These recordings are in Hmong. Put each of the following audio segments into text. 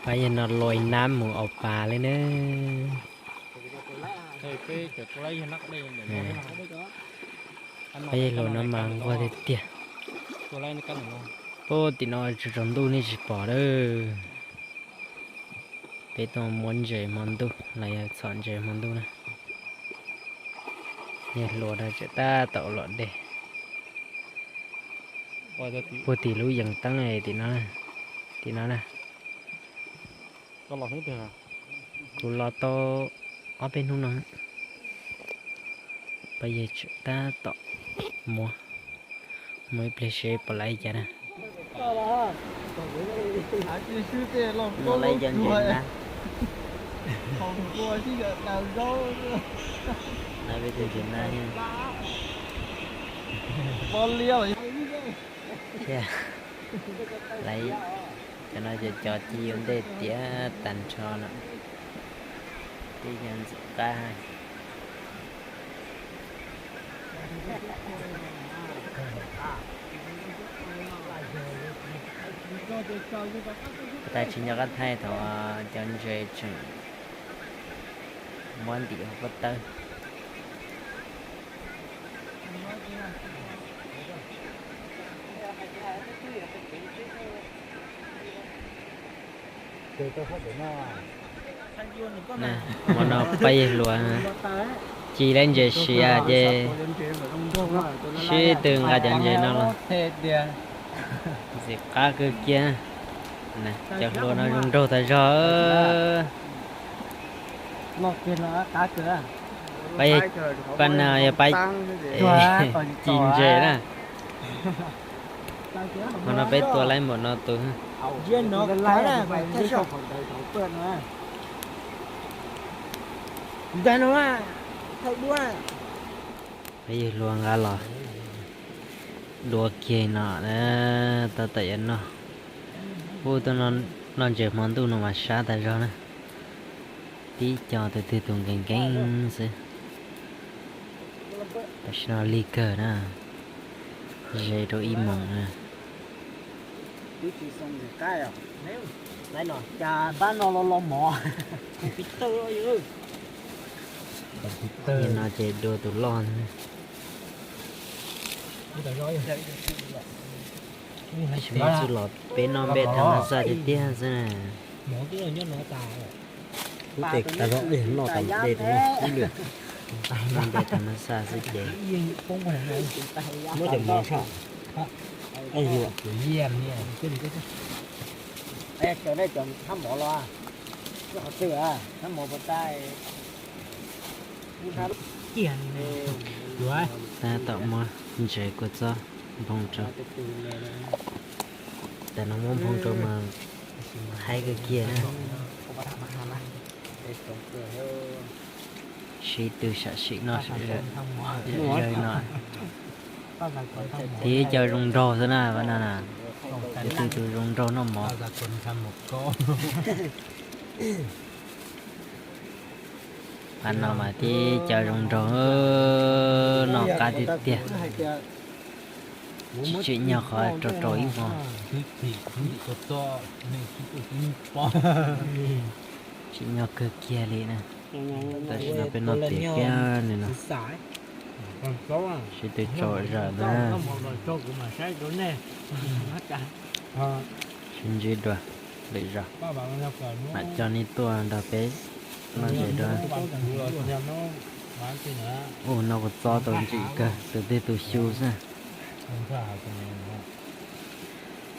Pab yawg no lais nab mus aus pas li na. Pab yawg hluas no mas nquag tiag tiag. Pab tim no tsaus ntuj nej tsis pom lawm. Peb tuaj muab ntses hmo ntuj los yog txhom ntses hmo ntuj na. Yawg hluas no tseem tab tom los de. Puag tim lub yees teeb tim no, tim no na. Kuv los tau ob peb hnub no. Pab yawg tseem tab tom muab, muab ib pliag seb puas laiv cas na. Muab laiv cov ntses na. Laiv peb tus ntses na. Thiab laiv cov no ces cov ci ua ntej tiav tag nrho no. Tib cov ntxim qab. Tab sis nco qab thaij thaum cov ntses tseem muab ntim hauv pob tawb. Hmo no pab yawg hluas ci laiv ntses siav ces sib tw nqa cov ntses no los. Ntxim qab kawg kiag. Cov hluas no zoo nraug tas zog. Pab, pab no yog pab ci ntses na. Hmo no peb tua laiv npaum no tus. Pab yawg hluas nqa los dua kiag no, tab tom yuav noj. Ub, tuaj noj ntses hmo ntuj no mas sab tas zog na. Tib co tus twg tus nkees nkees xwb. Tam sim no lig kawg na, ze rau ib moos na. Pab no los los mov. Li no ces dua tus loj. Peb txuj los peb noj npej tham mas xaj tiag tiag xwb na. Ub, tes tas zog, noj tas de tus no ub li. Noj npej tham mas xaj xwb ces muab cov mov tso. Tab tom muab ntses kua txob nphoo rau. Tam no muab nphoo rau mas haib kawg kiag na. Sib tw sam sim noj sam zawg no. Tib co zoo nraug xwb na, no na. Tus twg tus zoo nraug noj mov. Qab no mas tib co zoo nraug, noj qab tiag tiag. Tsis tsim nyog qhov rau rau ib hmo. Tsim nyog kawg kiag li na. Tam sim no peb noj tiav kiag li no. Sib tw tso zam ntag. Sib ntsib dua lwm zaus. Mam coj nej tuaj nrog peb noj ntses dua. Ub, noj kua txob tau ntsim kawg, tus twg tus xyu xwb.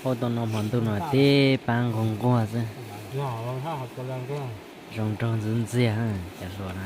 Ub, tau noj hmo ntuj no tib pab nquag nquag xwb. Zoo nraug ntxiag ntxiag cov hluas na.